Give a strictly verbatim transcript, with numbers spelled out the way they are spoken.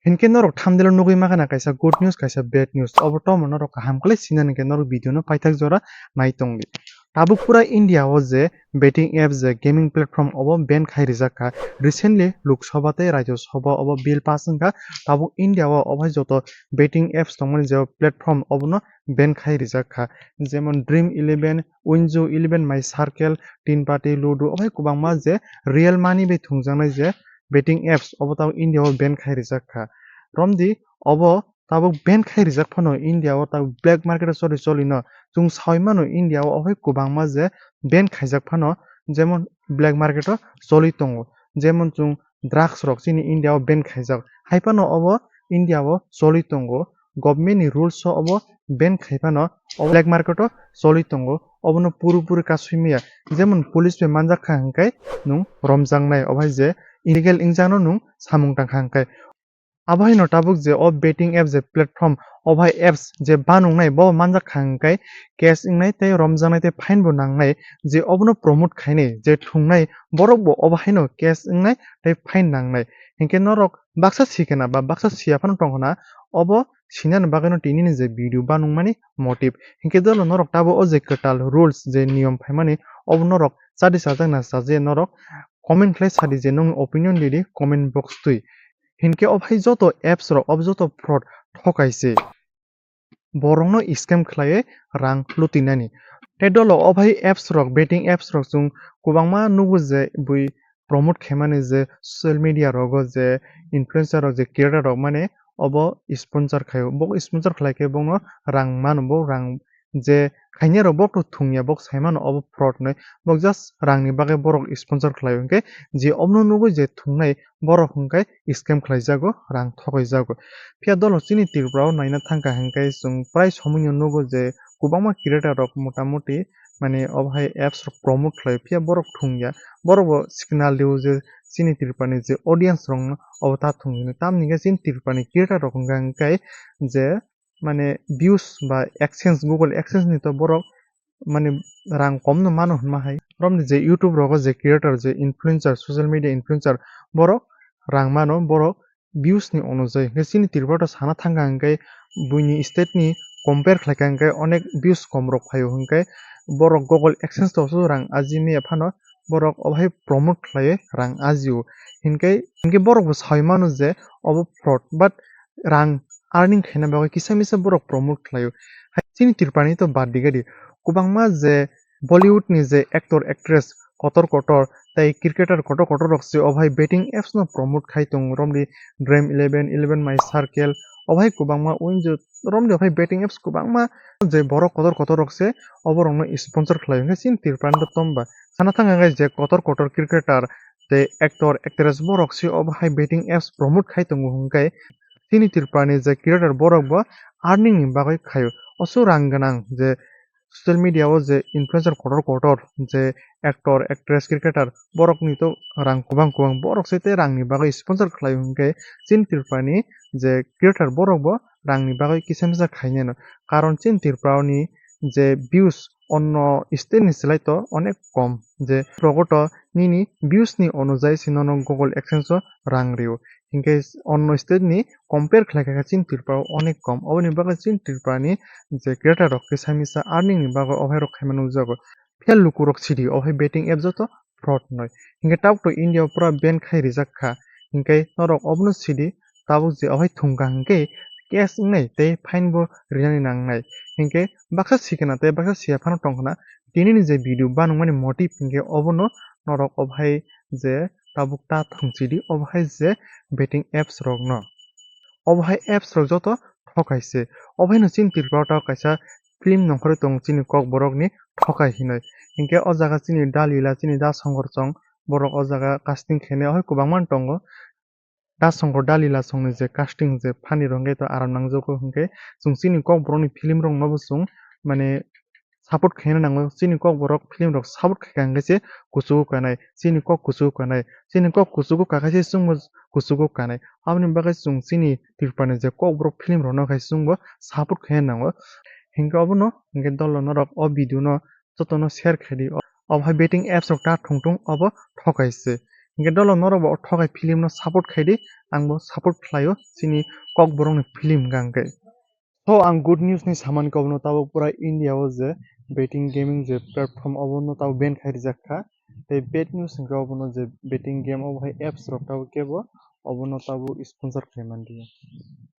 Hinkhe norok thumbnail-o nugwi makhana kaisa good news, kaisa bad news. Obo tomo norok kaham khlai sinani hinkhe norok video-no paithak jora nai tongdi. Tabuk pura India-o je betting apps, je gaming platform, obo ban khai rijak kha. Recently Lok Sabha tei Rajya Sabha obo bill pass wngkha. Tabuk India-o obo hai joto betting apps tongmani je platform, obono ban khai rijak kha. Jemon Dream Eleven, Winzo Eleven, My Circle, Tin Pati, Ludo, obo hai kwbangma je real money bai thwngjaknai je betting apps, obo tabuk India-o ban khai rijak kha. Romdi, obo tabuk ban khai rijak phano India-o tabuk black market-o choli choli no. Chwng saui mano India-o obo hai kwbangma je ban khaijak phano, jemon black market-o choli tongo. Jemon chwng drugs rok chini India-o ban khaijak. Hai phano obo India-o choli tongo. Government ni rules-o obo ban khai phano obo black market-o choli tongo. Obono puri puri kasui maya. Jemon police bai manjak kha hwnkhe nwng romjaknai, obo hai je illegal wngjakno nwng samung tang kha hwnkhe. Abo haino tabuk je o betting app je platform, obo hai apps je ban wngnai bo manjak kha hwnkhe case wngnai tei romjaknai tei fine bo nangnai, je obono promote khainai, je thwngnai borok bo obo haino case wngnai tei fine nangnai. Hinkhe norok baksa sikena ba baksa siya phano tongkhna, obo sinani bagwino tinini je video ban wngmani motive. Hinkhe dolo norok tabuk o je kwtal rules je niyom phaimani, obo norok chadi chajakna chajakya norok comment khlai sadi je nokni opinion ridi comment box twi. Hinkhe o bhai joto apps rok, o joto fraud thokai se. Borokno scam khlaiwi rang lutinani. Tei dolo o bhai apps rok, betting apps rok chwng kwbangma nugo je bui promote khaimani je social media rogo je influencer rok je creator rok mane obo sponsor khaio. Bo sponsor khlai khe bono rang mano, bo rang je khainai rok bo to thwngya, bo sai mano obo fraud hinwi. Bo just rang ni bagwi borok sponsor khlaio, hinkhe je obono nugwi je thwngnai borok hinkhe scam khlaijago, rang thokaijago. Phiya dolo chini Tripura o naina thangkha hinkhe chwng prai somoi no nugo je kwbangma creator rok motamuti mane obo hai apps rok promote khlai, phiya borok thwngya, borok bo signal rio je chini Tripura ni je audience rok no obo ta thwngwi, tamni hinkhe chini Tripura ni creator rok hinkhe je mane views ba AdSense, Google AdSense ni to borok mane rang kom no mano hinma hai. Romni je YouTube rogo je creator, je influencer, social media influencer, borok rang mano, borok views ni onojai. Hinkhe chini Tripura to sana thangkha hinkhe buini state ni compare khlaikha hinkhe onek views kom rok phaio hinkhe borok Google AdSense to so rang aji maya phano borok obo hai promote khlaiwi rang ajio. Hinkhe, hinkhe borok bo sai mano je obo fraud, but rang earning khaina bagwi kisa misa borok promote khlaio. Hai chini Tripura ni to bad digadi kwbangma je Bollywood ni je actor actress kotor kotor tei cricketer kotor kotor rok se obo hai betting apps no promote khai tongo, romni Dream Eleven, Eleven My Circle, obo hai kwbangma win je romni obo hai betting apps kwbangma je borok kotor kotor rok se obo rok no sponsor khlaio. Hinkhe chini Tripura ni to tomba sana thang hinkhe je kotor kotor cricketer tei actor actress borok se obo hai betting apps promote khai tongo hinkhe chini Tripura ni je creator borok bo earning ni bagwi khaio. Oso rang gwnang je social media o je influencer kotor kotor je actor actress cricketer borok ni to rang kwbang kwbang, borok se tei rang ni bagwi sponsor khlaio hinkhe chini Tripura ni je creator borok bo rang ni bagwi kisa misa khainai no, karon chini Tripura ni je views onno state ni slai to onek kom, je rogo to nini views ni onojai se nono Google AdSense o rang rio. Hinkhe onno state ni compare khlai kha khe chini Tripura o onek kom. Oboni bagwi chini Tripura ni je creator rok kisa misa earning ni bagwi obo hai rok khaima nukjago. Phiya lukurok sidi obo hai betting app joto fraud noi. Hinkhe tabuk to India o pura ban khai rijak kha. Hinkhe norok obono sidi tabuk je obo hai thwngkha hinkhe case wngnai tei fine bo rinani nangnai. Hinkhe baksa sikena tei baksa siya phano tongkhna. Tini ni je video banwngmani motive hinkhe obono norok obo hai je tabuk ta thwngchidi obo hai je betting apps rokno. Obo hai apps rok joto thokai se. Obo haino chini Tripura o kaisa film nongkhorwi tongo chini Kokborok ni Thokai hinwi. Hinkhe o jaga chini Dalila, chini Da Songkor chong borok o jaga casting khainai obo hai kwbangma tongo. Da Songkor Dalila songni je casting je funny rok hinkhe to aram nangjago, hinkhe chwng chini Kokborok ni film rok no bo chwng mane support khaina nango. Chini Kokborok film rok support khaikha hinkhe se kuchugo kanai, chini kok kuchugo kanai, chini kok kuchugo kakhe se chwngbo kuchugo kanai. Aboni bagwi chwng chini Tripura ni je Kokborok film rok no khai chwngbo support khaina nango. Hinkhe obono hinkhe dolo norok o video no jotono share khaidi. Obo hai betting apps rok ta thwng thwng obo thokai se. Hingke dolo norok bo o thokai film no support khai di, ang bo support khlai o chini Kokborok ni film hingka hingke. So ang good news ni samani kobono tabuk pura India o je betting gaming je platform obono tabuk ban khai rijak kha. Tei bad news hingke obono je betting game obo hai apps rok tabuk kebo obono tabuk sponsor khai man di.